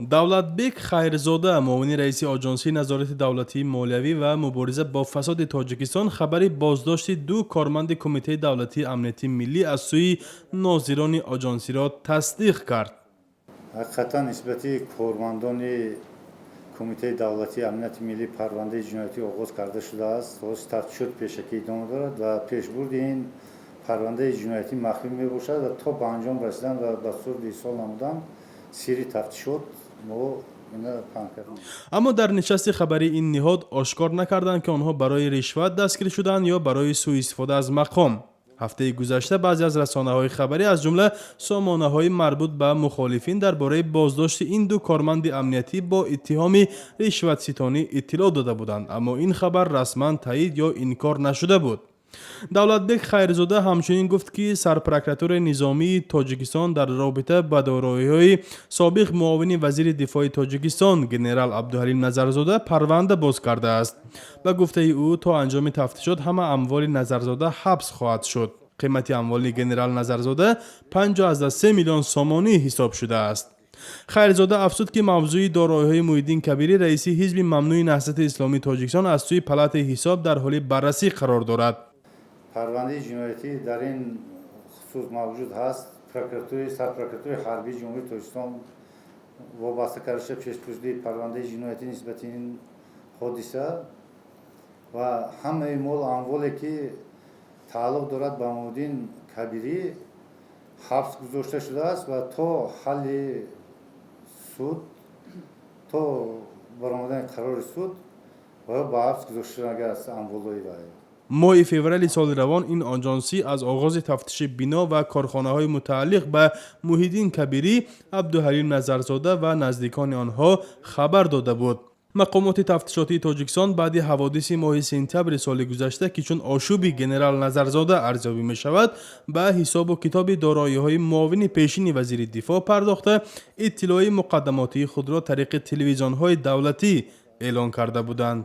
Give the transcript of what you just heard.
Давлатбек Хайрзода, муовини раиси Оҷонсии назорати давлатии молиявӣ ва мубориза бо фасоди Тоҷикистон, хабари боздошти ду корманди Кумитаи давлатии амнияти миллӣ аз сӯи нозирони оҷонсиро тасдиқ кард. Ҳақиқатан, нисбати кормандони Кумитаи давлатии амнияти миллӣ парвандаи ҷиноятӣ оғоз карда шудааст. Ҳозир тафтишот пешакӣ идома дорад ва пешбурди ин парвандаи ҷиноятӣ махфӣ мебошад ва то ба анҷом расидан ва ба суд ирсол намудан сирри тафтишот мо ина паҳн кардем. Аммо дар нишасти хабарии ин ниҳод ошкор накарданд, ки онҳо барои ришват дастгир шуданд ё барои сӯистифода аз мақом. Ҳафтаи гузашта баъзе аз расонаҳои хабарӣ, аз ҷумла сомонаҳои марбут ба мухолифин, дар бораи боздошти ин ду корманди амниятӣ бо иттиҳоми ришватситонӣ иттилоъ дода буданд, аммо ин хабар расман таъид ё инкор нашуда буд. Давлатбек Хайрзода ҳамчунин гуфт, ки Сарпрокуратураи низомии Тоҷикистон дар робита ба дороиҳои собиқ муовини вазири дифои Тоҷикистон генерал Абдуҳалим Назарзода парванда боз кардааст. Ба гуфтаи ӯ, то анҷоми тафтишот ҳама амволи Назарзода ҳабс хоҳад шуд. Қимати амволи генерал Назарзода 53 миллион сомонӣ ҳисоб шудааст. Хайрзода афзуд, ки мавзӯи дороиҳои Муҳиддин Кабирӣ, раиси ҳизби мамнӯи Наҳзати исломии Тоҷикистон, аз сӯи Палатаи ҳисоб дар ҳоли баррасӣ қарор дорад. Парвандаи ҷиноятӣ дар ин хусус мавҷуд ҳаст. Прокуратураи Сарпрокуратураи ҳарбии Ҷумҳурии Тоҷикистон вобаста карда шуда пешбурди парвандаи ҷиноятӣ нисбати ин ҳодиса ва ҳамаи мол амволе, ки тааллуқ дорад ба Муҳиддин Кабирӣ, ҳабс гузошта шудааст ва то ҳалли суд, то баромадани қарори суд ва ба ҳабс гузошта шудааст амволҳои вай. Моҳи феврали соли равон ин оҷонсӣ аз оғози тафтиши бино ва корхонаҳои мутааллиқ ба Муҳиддин Кабирӣ, Абдуҳалим Назарзода ва наздикони онҳо хабар дода буд. Мақомоти тафтишотии Тоҷикистон баъди ҳаводиси моҳи сентябри соли гузашта, ки чун ошӯби генерал Назарзода арзёбӣ мешавад, ба ҳисобу китоби дороиҳои муовини пешини вазири дифоъ пардохта, иттилои муқаддамотии худро тариқи телевизионҳои давлатӣ эълон карда буданд.